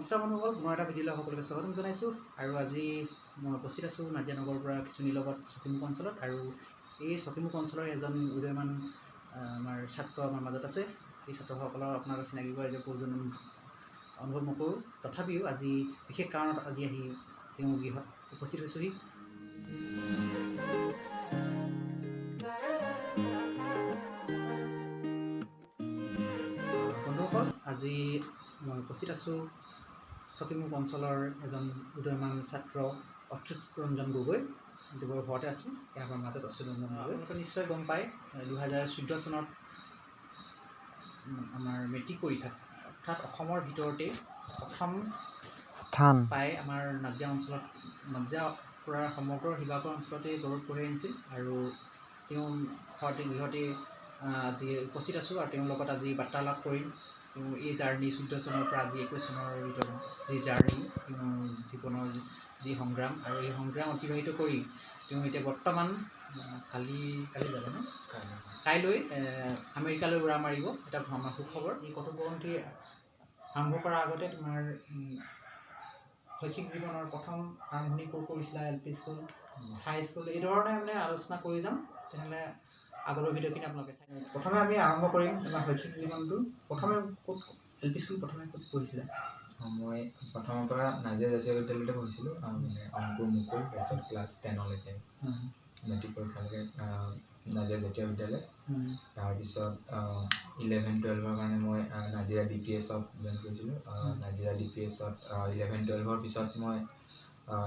নমস্কাৰ বন্ধুসকল, পুনৰ এটা ভিডিঅ'লৈ সকলোকে স্বাগতম জনাইছোঁ। আৰু আজি মই উপস্থিত আছোঁ নাজিৰা নগৰৰ পৰা খিচুনিৰ লগত চকীমুখ অঞ্চলত। আৰু এই চকীমুখ অঞ্চলৰ এজন উদয়মান আমাৰ ছাত্ৰ আমাৰ মাজত আছে। এই ছাত্ৰসকলৰ আপোনালোক চিনাকি কৰাৰ এতিয়া প্ৰয়োজন অনুভৱ নকৰোঁ, তথাপিও আজি বিশেষ কাৰণত আজি আহি তেওঁৰ গৃহত উপস্থিত হৈছোঁহি। বন্ধুসকল, আজি মই উপস্থিত আছোঁ চকীমুখ অঞ্চলৰ এজন উদয়মান ছাত্ৰ অচ্যুত ৰঞ্জন গগৈ দেৱৰ ঘৰতে আছোঁ। ইয়াৰ আমাৰ মাজত অচ্যুত ৰঞ্জন গগৈ, আপোনালোকে নিশ্চয় গম পায়, 2014 চনত আমাৰ মেট্ৰিক পৰীক্ষাত অৰ্থাৎ অসমৰ ভিতৰতে প্ৰথম স্থান পাই আমাৰ নাজিৰা অঞ্চলত, নাজিৰা পৰা সমগ্ৰ শিৱসাগৰ অঞ্চলতে গৌৰৱ কঢ়িয়াই আনিছিল। আৰু তেওঁ ঘৰতে গৃহতে আজি উপস্থিত আছোঁ আৰু তেওঁৰ লগত আজি বাৰ্তালাপ কৰিম। তেওঁ এই জাৰ্ণি 14 চনৰ পৰা আজি 21 চনৰ ভিতৰত যি জাৰ্ণি, তেওঁৰ জীৱনৰ যি সংগ্ৰাম আৰু এই সংগ্ৰাম অতিবাহিত কৰি তেওঁ এতিয়া বৰ্তমান কালি কালি যাব ন, কাইলৈ আমেৰিকালৈ উৰা মাৰিব। এটা আমাৰ সুখবৰ। এই কথোপকথনটি আৰম্ভ কৰাৰ আগতে তোমাৰ শৈক্ষিক জীৱনৰ প্ৰথম আৰম্ভণি ক'ত কৰিছিলা, L P school, high school, এই ধৰণে মানে আলোচনা কৰি যাম। তেনেহ'লে আগলৈ ভিডিঅ'খিনি আপোনালোকে চাই। প্ৰথমে আমি আৰম্ভ কৰিম তোমাৰ শৈক্ষিক জীৱনটো। প্ৰথমে ক'ত এল পি স্কুল প্ৰথমে ক'ত পঢ়িছিলা? মই প্ৰথমৰ পৰা নাজিৰা জাতীয় বিদ্যালয়তে পঢ়িছিলোঁ, মানে অংকুৰ মুকুল, তাৰপিছত ক্লাছ 10লৈকে, মেট্ৰিক পৰীক্ষালৈকে নাজিৰা জাতীয় বিদ্যালয়। তাৰপিছত 11 12ৰ কাৰণে মই নাজিৰা ডি পি এছত জইন কৰিছিলোঁ। নাজিৰা ডি পি এছত 11 12ৰ পিছত মই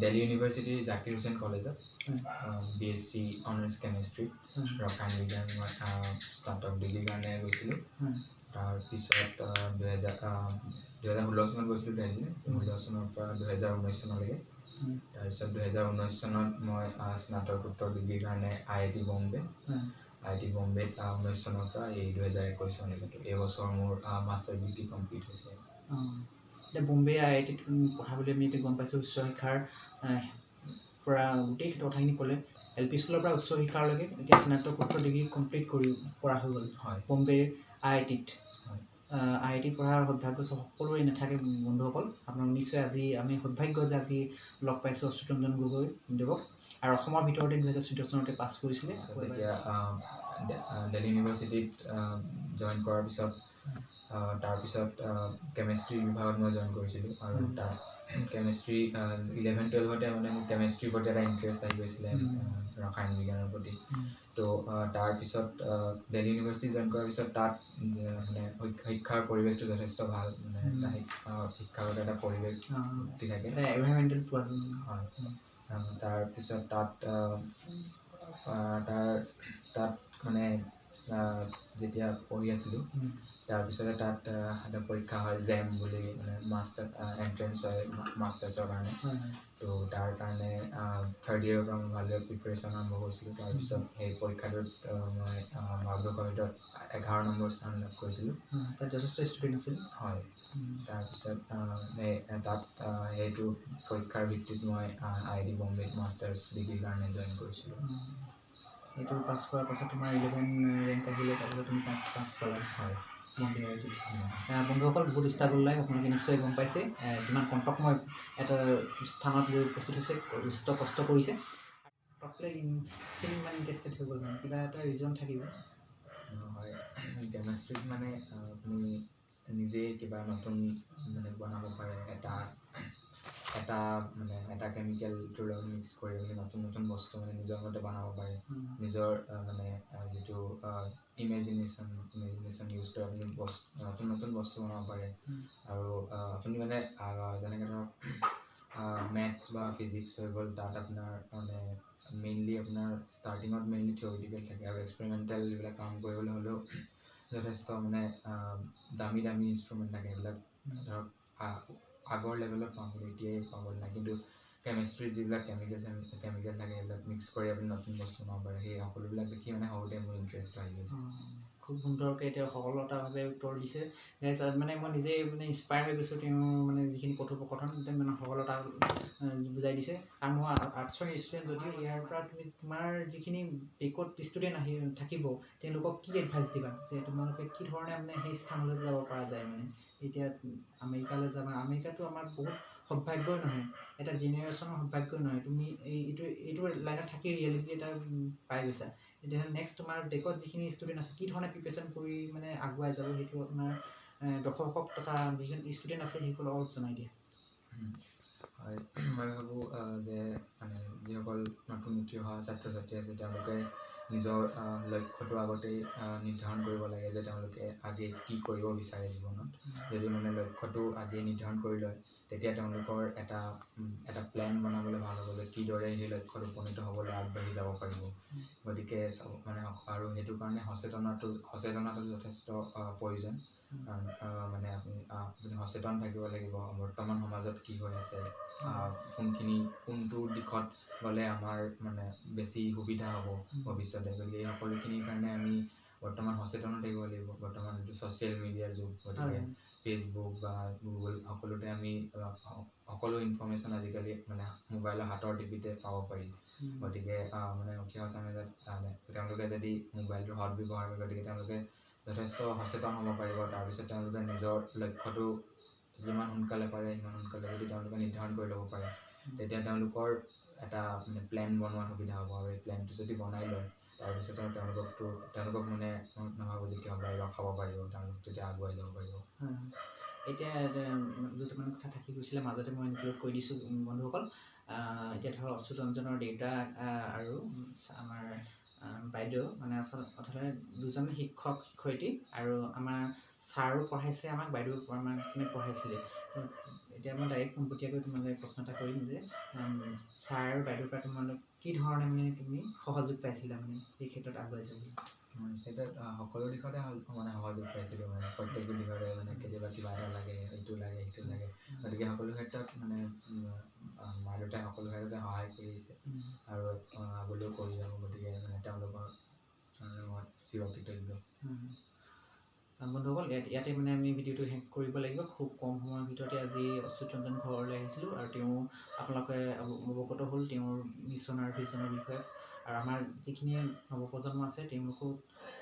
দেলহি ইউনিভাৰ্চিটিৰ জাকিৰ হুছেইন কলেজত B S C honours chemistry, ৰসায়ন বিজ্ঞান মই স্নাতক ডিগ্ৰীৰ কাৰণে গৈছিলোঁ। তাৰপিছত 2016 চনত গৈছিলোঁ দেলহিলৈ, 16 চনৰ পৰা 2019 চনলৈকে। তাৰপিছত 2019 চনত মই স্নাতকোত্তৰ ডিগ্ৰীৰ কাৰণে আই I T Bombay, I I T বম্বেত 19 চনৰ পৰা এই 2021 চনলৈকে। এইবছৰ মোৰ মাষ্টাৰ ডিগ্ৰী কমপ্লিট হৈছে। এতিয়া বম্বে আই আই টিত পঢ়া বুলি আমি এতিয়া গম পাইছোঁ। উচ্চ শিক্ষাৰ পৰা গোটেই কথাখিনি ক'লে, এল পি স্কুলৰ পৰা উচ্চ শিক্ষাৰলৈকে এতিয়া স্নাতকোত্তৰ ডিগ্ৰী কমপ্লিট কৰি কৰা হৈ গ'ল বম্বে আই আই টিত। আই আই টিত পঢ়াৰ সৌভাগ্য সকলোৰে নাথাকে বন্ধুসকল। আপোনালোক নিশ্চয় আজি আমি সৌভাগ্য যে আজি লগ পাইছোঁ অচ্যুত ৰঞ্জন গগৈ দেৱক। আৰু অসমৰ ভিতৰতে 2014 চনতে পাছ কৰিছিলে। এতিয়া দেলহি ইউনিভাৰ্চিটিত জইন কৰাৰ পিছত তাৰপিছত কেমেষ্ট্ৰি বিভাগত মই জইন কৰিছিলোঁ। আৰু তাত কেমেষ্ট্ৰি 11 12তে মানে মোৰ কেমেষ্ট্ৰিৰ প্ৰতি এটা ইণ্টাৰেষ্ট আহি গৈছিলে, ৰসায়ন বিজ্ঞানৰ প্ৰতি। ত' তাৰপিছত দেলহি ইউনিভাৰ্চিটি জইন কৰাৰ পিছত তাত মানে শিক্ষাৰ পৰিৱেশটো যথেষ্ট ভাল, মানে এটা শিক্ষাগত এটা পৰিৱেশ থাকে, হয়। তাৰপিছত তাত তাত মানে যেতিয়া পঢ়ি আছিলোঁ, তাৰপিছতে তাত এটা পৰীক্ষা হয় জেম বুলি, মানে মাষ্টাৰ এণ্ট্ৰেঞ্চ হয় মাষ্টাৰ্ছৰ কাৰণে। ত' তাৰ কাৰণে থাৰ্ড ইয়েৰৰ পৰা মই ভালদৰে প্ৰিপেৰেশ্যন আৰম্ভ কৰিছিলোঁ। তাৰপিছত সেই পৰীক্ষাটোত মই ভাৰতবৰ্ষৰ ভিতৰত 11 নম্বৰ স্থান লাভ কৰিছিলোঁ। তাত যথেষ্ট ষ্টুডেণ্ট আছিল। হয়। তাৰপিছত সেই তাত সেইটো পৰীক্ষাৰ ভিত্তিত মই আই I T বম্বেত মাষ্টাৰ্ছ ডিগ্ৰীৰ কাৰণে জইন কৰিছিলোঁ। সেইটো পাছ কৰাৰ পাছত তোমাৰ 11 ৰেংক আহিলে, তাৰপিছত তুমি তাত পাছ পালা। হয়। বম্বে আই আই টিত। বন্ধুসকল, বহুত ষ্ট্ৰাগল লাইফ, আপোনালোকে নিশ্চয় গম পাইছে কিমান কণ্টকময় এটা স্থানত গৈ উপস্থিত হৈছে, কষ্ট কৰিছে। ইমান ইণ্টাৰেষ্টেড হৈ গ'ল, মানে কিবা এটা ৰিজন থাকিব। হয়, কেমেষ্ট্ৰিত মানে আপুনি নিজেই কিবা নতুন মানে বনাব পাৰে, এটা এটা মানে এটা কেমিকেলটোৰ লগত মিক্স কৰি আপুনি নতুন নতুন বস্তু মানে নিজৰ মতে বনাব পাৰে। নিজৰ মানে যিটো ইমেজিনেশ্যন ইউজ কৰি আপুনি বস্তু নতুন নতুন বস্তু বনাব পাৰে। আৰু আপুনি মানে যেনেকৈ ধৰক মেথছ বা ফিজিক্স হৈ গ'ল, তাত আপোনাৰ মানে মেইনলি আপোনাৰ ষ্টাৰ্টিঙত মেইনলি থিয়ৰিটিকেল থাকে আৰু এক্সপেৰিমেণ্টেল যিবিলাক কাম কৰিবলৈ হ'লেও যথেষ্ট মানে দামী দামী ইনষ্ট্ৰুমেণ্ট থাকে, সেইবিলাক ধৰক আগৰ লেভেলত পাবলৈ এতিয়াই পাবলৈ নাই। কিন্তু কেমেষ্ট্ৰিত যিবিলাক কেমিকেল কেমিকেল থাকে, সেইবিলাক মিক্স কৰি আপুনি নতুন বস্তু বনাব পাৰে। সেই সকলোবিলাক দেখি মানে সৰুতে মোৰ ইণ্টাৰেষ্টটো আহি গৈছে। খুব সুন্দৰকৈ তেওঁ সফলতাভাৱে উত্তৰ দিছে। মানে মই নিজেই মানে ইনস্পায়াৰ হৈ গৈছোঁ তেওঁৰ মানে যিখিনি কথোপকথন, তেওঁ মানে সফলতা বুজাই দিছে। আৰু মই আৰ্টছৰ ষ্টুডেণ্ট যদিও ইয়াৰ পৰা তুমি তোমাৰ যিখিনি বেকত ষ্টুডেণ্ট আহি থাকিব, তেওঁলোকক কি এডভাইচ দিবা যে তোমালোকে কি ধৰণে মানে সেই স্থানলৈ যাব পৰা যায়, মানে এতিয়া আমেৰিকালৈ যাবা, আমেৰিকাটো আমাৰ বহুত সৌভাগ্যই নহয়, এটা জেনেৰেশ্যনৰ সৌভাগ্যই নহয়। তুমি এইটো লাইনত থাকি ৰিয়েলিটি এটা পাই গৈছা। এতিয়া নেক্সট তোমাৰ দেশত যিখিনি ষ্টুডেণ্ট আছে কি ধৰণে প্ৰিপেৰেশ্যন কৰি মানে আগুৱাই যাব, সেইটো আপোনাৰ দৰ্শকক তথা যিখিনি ষ্টুডেণ্ট আছে সেইসকলক অলপ জনাই দিয়া। হয়, মই ভাবোঁ যে মানে যিসকল নতুন উঠি অহা ছাত্ৰ ছাত্ৰী আছে তেওঁলোকে নিজৰ লক্ষ্যটো আগতেই নিৰ্ধাৰণ কৰিব লাগে যে তেওঁলোকে আগে কি কৰিব বিচাৰে জীৱনত। যদি মানে লক্ষ্যটো আগেয়ে নিৰ্ধাৰণ কৰি লয় তেতিয়া তেওঁলোকৰ এটা এটা প্লেন বনাবলৈ ভাল হ'ব যে কিদৰে সেই লক্ষ্যত উপনীত হ'বলৈ আগবাঢ়ি যাব পাৰিব। গতিকে মানে আৰু সেইটো কাৰণে সচেতনতাটো যথেষ্ট প্ৰয়োজন। কাৰণ মানে আপুনি আপুনি সচেতন থাকিব লাগিব বৰ্তমান সমাজত কি হৈ আছে, কোনখিনি কোনটো দিশত গ'লে আমাৰ মানে বেছি সুবিধা হ'ব ভৱিষ্যতে। গতিকে এই সকলোখিনিৰ কাৰণে আমি বৰ্তমান সচেতন থাকিব লাগিব। বৰ্তমান যিটো ছ'চিয়েল মিডিয়াৰ যুগ, গতিকে ফেচবুক বা গুগল সকলোতে আমি সকলো ইনফৰ্মেশ্যন আজিকালি মানে মোবাইলৰ হাতৰ টিপিতে পাব পাৰি। গতিকে মানে উঠি অহা সমাজত তেওঁলোকে যদি মোবাইলটোৰ সৎ ব্যৱহাৰ কৰে গতিকে তেওঁলোকে যথেষ্ট সচেতন হ'ব পাৰিব। তাৰপিছত তেওঁলোকে নিজৰ লক্ষ্যটো যিমান সোনকালে পাৰে সিমান সোনকালে যদি তেওঁলোকে নিৰ্ধাৰণ কৰি ল'ব পাৰে তেতিয়া তেওঁলোকৰ এটা মানে প্লেন বনোৱাত সুবিধা হ'ব। আৰু এই প্লেনটো যদি বনাই লয় তাৰপিছত আৰু তেওঁলোকক মানে নাভাবোঁ যে কিহবাই ৰখাব পাৰিব, তেওঁলোক তেতিয়া আগুৱাই যাব পাৰিব। এতিয়া দুটামান কথা থাকি গৈছিলে মাজতে, মই ইনক্লুড কৰি দিছোঁ বন্ধুসকল। এতিয়া ধৰক অচ্যুত ৰঞ্জনৰ দেউতা আৰু আমাৰ বাইদেউ মানে আচলতে অৰ্থাৎ দুজন শিক্ষক শিক্ষয়িত্ৰী, আৰু আমাৰ ছাৰো পঢ়াইছে আমাক, বাইদেউ আমাক মানে পঢ়াইছিলে। এতিয়া মই ডাইৰেক্ট পোনপটীয়াকৈ তোমালৈ প্ৰশ্ন এটা কৰিম যে ছাৰ আৰু বাইদেউৰ পৰা তোমালোক কি ধৰণে মানে তুমি সহযোগ পাইছিলা মানে এই ক্ষেত্ৰত আগুৱাই যাবলৈ? ক্ষেত্ৰত সকলো দিশতে মানে সহযোগ পাইছিলোঁ, মানে প্ৰত্যেকটো দিশতে মানে কেতিয়াবা কিবা এটা লাগে, এইটো লাগে, সেইটো লাগে, গতিকে সকলো ক্ষেত্ৰত মানে মা দেউতাই সকলো ক্ষেত্ৰতে সহায় কৰি আহিছে আৰু আগলৈও কৰি যাব। গতিকে মানে তেওঁলোকৰ মই চিৰকৃতজ্ঞ। বন্ধুসকল, ইয়াতে মানে আমি ভিডিঅ'টো শেষ কৰিব লাগিব। খুব কম সময়ৰ ভিতৰতে আজি অচ্যুত ৰঞ্জন ঘৰলৈ আহিছিলোঁ আৰু তেওঁ আপোনালোকে অৱগত হ'ল তেওঁৰ মিছন আৰু ভিজনৰ বিষয়ে, আৰু আমাৰ যিখিনি নৱপ্ৰজন্ম আছে তেওঁলোকো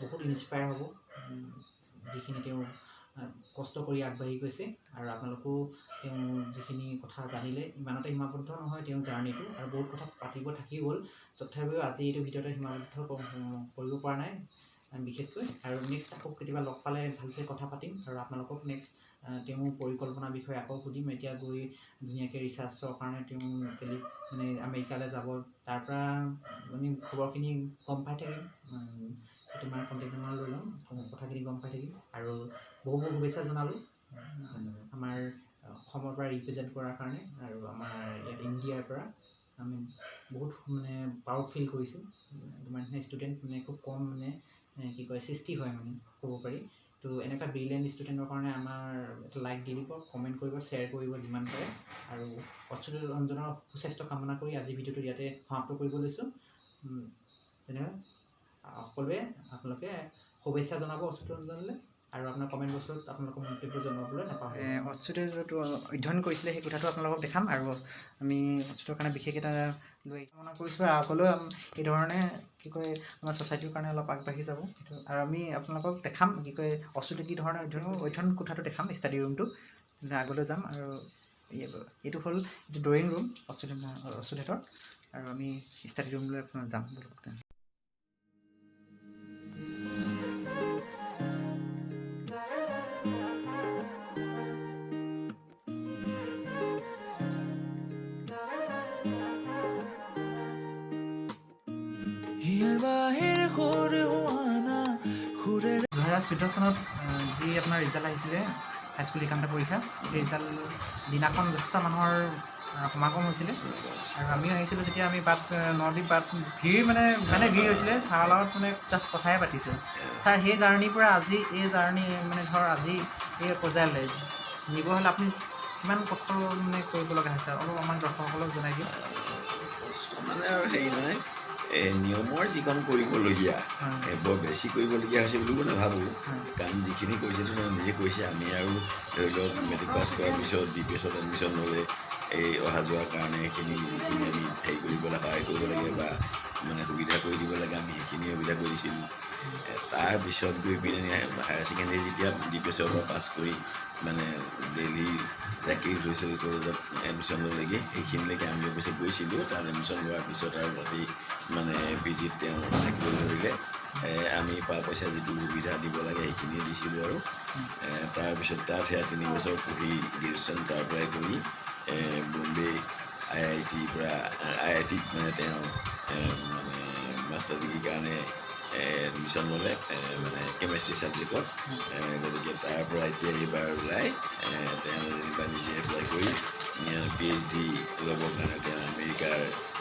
বহুত ইনস্পায়াৰ হ'ব যিখিনি তেওঁ কষ্ট কৰি আগবাঢ়ি গৈছে। আৰু আপোনালোকেও তেওঁ যিখিনি কথা জানিলে ইমানতে সীমাবদ্ধ নহয় তেওঁৰ জাৰ্ণিটো, আৰু বহুত কথা পাতিব থাকি গ'ল, তথাপিও আজি এইটো ভিডিঅ'তে সীমাবদ্ধ কৰিব পৰা নাই বিশেষকৈ। আৰু নেক্সট আকৌ কেতিয়াবা লগ পালে ভালকৈ কথা পাতিম আৰু আপোনালোকক নেক্সট তেওঁৰ পৰিকল্পনাৰ বিষয়ে আকৌ সুধিম। এতিয়া গৈ ধুনীয়াকৈ ৰিচাৰ্চৰ কাৰণে তেওঁ মানে আমেৰিকালৈ যাব, তাৰপৰা আমি খবৰখিনি গম পাই থাকিম, তোমাৰ কণ্টেক্ট নম্বৰ লৈ ল'ম, কথাখিনি গম পাই থাকিম। আৰু বহু বহু শুভেচ্ছা জনালোঁ আমাৰ অসমৰ পৰা ৰিপ্ৰেজেণ্ট কৰাৰ কাৰণে, আৰু আমাৰ ইয়াত ইণ্ডিয়াৰ পৰা আমি বহুত মানে প্ৰাউড ফিল কৰিছোঁ। তোমাৰ নিচিনা ষ্টুডেণ্ট মানে খুব কম মানে কি কয় সৃষ্টি হয় মানে ক'ব পাৰি। তো এনেকুৱা ব্ৰিলিয়েণ্ট ষ্টুডেণ্টৰ কাৰণে আমাৰ এটা লাইক দি দিব, কমেণ্ট কৰিব, শ্বেয়াৰ কৰিব যিমান পাৰে। আৰু অচ্যুত ৰঞ্জনৰ সুস্বাস্থ্য কামনা কৰি আজি ভিডিঅ'টো ইয়াতে সমাপ্ত কৰিব লৈছোঁ। তেনেহ'লে সকলোৱে আপোনালোকে শুভেচ্ছা জনাব অচ্যুত ৰঞ্জনলৈ, আৰু আপোনাৰ কমেণ্ট বক্সত আপোনালোকৰ মন্তব্য জনাবলৈ নাপাহৰিব। অচ্যুতে যিটো অধ্যয়ন কৰিছিলে সেই কথাটো আপোনালোকক দেখাম, আৰু আমি অচ্যুতৰ কাৰণে বিশেষ এটা লৈ কামনা কৰিছোঁ। আৰু আগলৈও এই ধৰণে কি কয় আমাৰ ছ'চাইটিৰ কাৰণে অলপ আগবাঢ়ি যাব সেইটো, আৰু আমি আপোনালোকক দেখাম কি কয় অচ্যুতে কি ধৰণে অধ্যয়ন কোঠাটো দেখাম, ষ্টাডি ৰুমটো। আগলৈ যাম। আৰু এইটো হ'ল এইটো ড্ৰয়িং ৰুম অচ্যুতহঁতৰ, আৰু আমি ষ্টাডি ৰুমলৈ আপোনাৰ যাম ব'লক। দুহেজাৰ 2014 চনত যি আপোনাৰ ৰিজাল্ট আহিছিলে হাইস্কুল শিক্ষান্ত পৰীক্ষা, সেই ৰিজাল্ট দিনাখন যথেষ্ট মানুহৰ সমাগম হৈছিলে আৰু আমিও আহিছিলোঁ। যেতিয়া আমি বাট নদীত বাট ভিৰ মানে মানে ভিৰ হৈছিলে, ছাৰৰ লগত মানে জাষ্ট কথাই পাতিছোঁ। ছাৰ, সেই জাৰ্ণিৰ পৰা আজি এই জাৰ্ণি মানে ধৰ আজি এই পৰ্যায়লৈ নিব হ'লে আপুনি কিমান কষ্ট মানে কৰিব লগা হৈছে, অলপ আমাক দৰ্শকসকলক জনাই দিয়ক। কষ্ট মানে আৰু হেৰি নহয়, নিয়মৰ যিকণ কৰিবলগীয়া বৰ বেছি কৰিবলগীয়া হৈছে বুলিও নাভাবোঁ, কাৰণ যিখিনি কৰিছে তেওঁ নিজে কৰিছে। আমি আৰু ধৰি লওক মেট্ৰিক পাছ কৰাৰ পিছত ডি পি এছত এডমিশ্যন ল'লে এই অহা যোৱাৰ কাৰণে সেইখিনি যিখিনি আমি হেৰি কৰিব লাগে, সহায় কৰিব লাগে বা মানে সুবিধা কৰি দিব লাগে, আমি সেইখিনি সুবিধা কৰি দিছিলোঁ। তাৰপিছত গৈ পিনে হায়াৰ ছেকেণ্ডেৰী যেতিয়া ডি পি এছৰ পৰা পাছ কৰি মানে দিল্লী জাকিৰ হুছেইন কলেজত এডমিশ্যন ল'লেগৈ। সেইখিনিলৈকে আমি অৱশ্যে গৈছিলোঁ। তাত এডমিশ্যন লোৱাৰ পিছত আৰু তাতেই মানে পি জিত তেওঁ থাকিবলৈ ধৰিলে। আমি পা পইচা যিটো সুবিধা দিব লাগে, সেইখিনিয়ে দিছিলোঁ। আৰু তাৰপিছত তাত সেয়া 3 বছৰ পঢ়ি গ্ৰেজুৱেশ্যন তাৰ পৰাই কৰি বম্বে আই আই টিৰ পৰা, আই আই টিত মানে তেওঁ মানে মাষ্টাৰ ডিগ্ৰীৰ কাৰণে এডমিশ্যন ল'লে, মানে কেমেষ্ট্ৰি ছাবজেক্টত। গতিকে তাৰ পৰা এতিয়া এইবাৰ ওলাই তেওঁ যেনিবা নিজে এপ্লাই কৰি পিএইচডি ল'বৰ কাৰণে তেওঁ আমেৰিকাৰ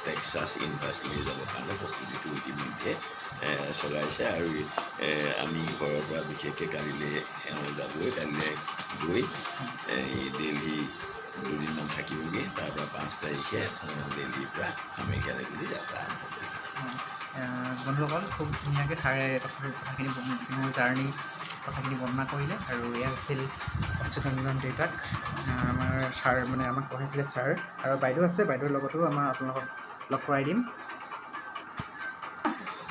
টেক্সাছ ইউনিভাৰ্চিটিলৈ যাবৰ কাৰণে প্ৰস্তুতিটো ইতিমধ্যে চলাইছে। আৰু আমি ঘৰৰ পৰা বিশেষকৈ কালিলৈ এওঁ যাবই। কালিলৈ গৈ এই দিল্লী দুদিনমান থাকিবগৈ। তাৰ পৰা 5 তাৰিখে দিল্লীৰ পৰা আমেৰিকালৈ বুলি যাত্ৰা আৰম্ভ কৰিব। বন্ধুসকল, খুব ধুনীয়াকৈ ছাৰে কথাখিনি, মোৰ জাৰ্ণি কথাখিনি বৰ্ণনা কৰিলে। আৰু এয়া আছিল অচ্যুত ৰঞ্জন দেউতাক, আমাৰ ছাৰ, মানে আমাক পঢ়াইছিলে ছাৰ। আৰু বাইদেউ আছে, বাইদেউৰ লগতো আমাৰ আপোনালোকক লগ কৰাই দিম।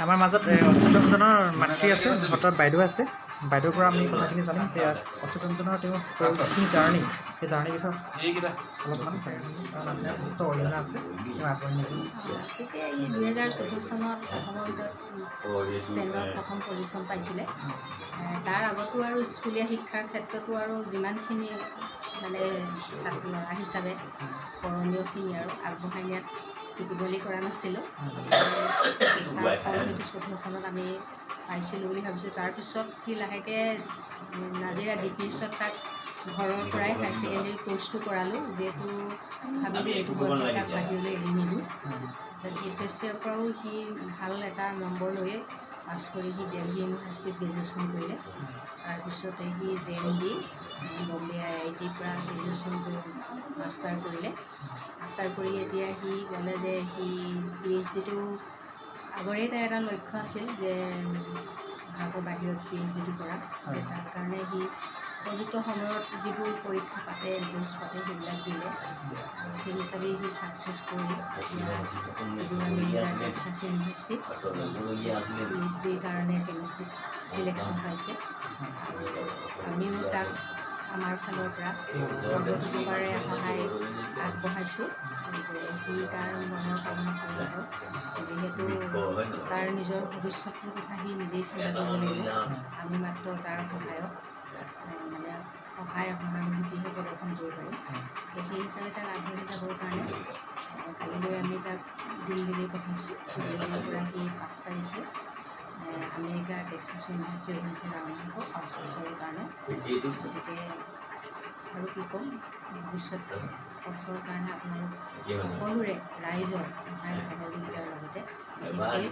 আমাৰ মাজত অচ্যুত ৰঞ্জনৰ মাতৃ আছে, হঠাৎ বাইদেউ আছে। বাইদেউৰ পৰা আমি কথাখিনি জানিম যে অচ্যুত ৰঞ্জনৰ তেওঁ যিখিনি জাৰ্ণি, সেই জাৰ্ণিৰ বিষয়ে অলপমান জানিম, কাৰণ আপোনাৰ যথেষ্ট অৰিহণা আছে, তেওঁ আগবাঢ়ি নিব। তেতিয়া ই 2014 চনত অসমৰ ভিতৰত ষ্টেণ্ডত প্ৰথম পজিশ্যন পাইছিলে। তাৰ আগতো আৰু স্কুলীয়া শিক্ষাৰ ক্ষেত্ৰতো আৰু যিমানখিনি মানে ছাত্ৰ ল'ৰা হিচাপে কৰণীয়খিনি আৰু আগবঢ়াই নিয়াত পিতিবলি কৰা নাছিলোঁ। তাৰ ফল সেইটো 14 চনত আমি পাইছিলোঁ বুলি ভাবিছোঁ। তাৰপিছত সি লাহেকৈ নাজিৰা ডি পি এছত তাক ঘৰৰ পৰাই হায়াৰ ছেকেণ্ডেৰী কৰ্চটো কৰালোঁ, যিহেতু ভাবিলোঁ এইটো বয়সত তাক বাহিৰলৈ এৰি নিদিওঁ। এইচ এছৰ পৰাও সি ভাল এটা নম্বৰ লৈয়ে পাছ কৰি সি দেলহি ইউনিভাৰ্চিটিত গ্ৰেজুৱেশ্যন কৰিলে। তাৰপিছতে সি জে এন ডি বম্বে আই আই টিৰ পৰা গ্ৰেজুৱেশ্যন কৰি মাষ্টাৰ কৰিলে। মাষ্টাৰ কৰি এতিয়া সি ক'লে যে সি পি এইচ ডিটো, আগৰেই তাৰ এটা লক্ষ্য আছিল যে ভাৰতৰ বাহিৰত পি এইচ ডিটো কৰা। তাৰ কাৰণে সি উপযুক্ত সময়ত যিবোৰ পৰীক্ষা পাতে, এণ্ট্ৰেঞ্চ পাতে, সেইবিলাক দিলে আৰু সেই হিচাপেই সি ছাকচেছ কৰি এতিয়া আমেৰিকাৰ টেক্সাছ ইউনিভাৰ্চিটিত পি এইচ ডিৰ কাৰণে কেমেষ্ট্ৰিত চিলেকশ্যন পাইছে। আৰু আমিও তাক আমাৰ ফালৰ পৰা সৰ্বতোপ্ৰকাৰে সহায় আগবঢ়াইছোঁ যে সি তাৰ মনৰ কামনা পূৰ্ণ হওক। যিহেতু তাৰ নিজৰ ভৱিষ্যতটোৰ কথা সি নিজেই চিন্তা কৰিব লাগিব। আমি মাত্ৰ তাৰ সহায়ক, মানে সহায় সহানুভূতিহে প্ৰদৰ্শন কৰিব পাৰিম। সেই হিচাপে তাক আগবাঢ়ি যাবৰ কাৰণে কালিলৈ আমি তাক দিল্লীলৈ পঠাইছোঁ। দিল্লীৰ পৰা সি 5 তাৰিখে আমেৰিকা টেক্সাছ ইউনিভাৰ্চিটিৰ অভিমুখে ৰাওনা হ'ব 5 বছৰৰ কাৰণে। গতিকে আৰু কি ক'ম, ভৱিষ্যত পথৰ কাৰণে আপোনালোক সকলোৰে ৰাইজৰ সহায় সহযোগিতাৰ লগতে বিশেষকৈ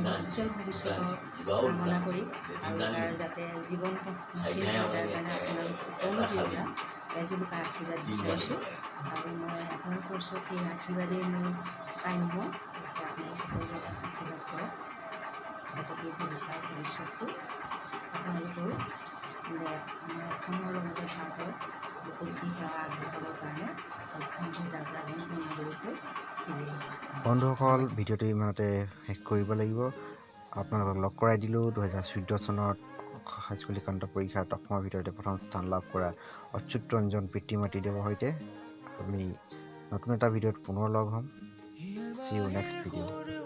তাৰ উজ্জ্বল ভৱিষ্যতৰ কামনা কৰি আৰু তাৰ যাতে জীৱন পথ মসৃণ হয়, তাৰ কাৰণে আপোনালোক সকলো পৰা এজোলোকা আশীৰ্বাদ বিচাৰিছোঁ। আৰু মই আপোনালোকৰ ওচৰত সেই আশীৰ্বাদেই মোৰ কাম্য। গতিকে আপোনালোক সকলোৱে তাক আশীৰ্বাদ কৰক, যাতে সেই তাৰ ভৱিষ্যতটো আপোনালোকৰো, মানে আমাৰ অসমৰ লগতে ভাৰতৰ বুকুত সি সেৱা আগবঢ়াবৰ কাৰণে সক্ষম হৈ তাৰ পৰা এজন সুনাগৰিক হৈ ফিৰি আহিব। বন্ধুসকল, ভিডিঅ'টো ইমানতে শেষ কৰিব লাগিব। আপোনালোকক লগ কৰাই দিলোঁ 2014 চনত হাইস্কুল শিক্ষান্ত পৰীক্ষাত অসমৰ ভিতৰতে প্ৰথম স্থান লাভ কৰা অচ্যুত ৰঞ্জন পিতৃ মাতৃদেৱৰ সৈতে। আমি নতুন এটা ভিডিঅ'ত পুনৰ লগ হ'ম। See you next video.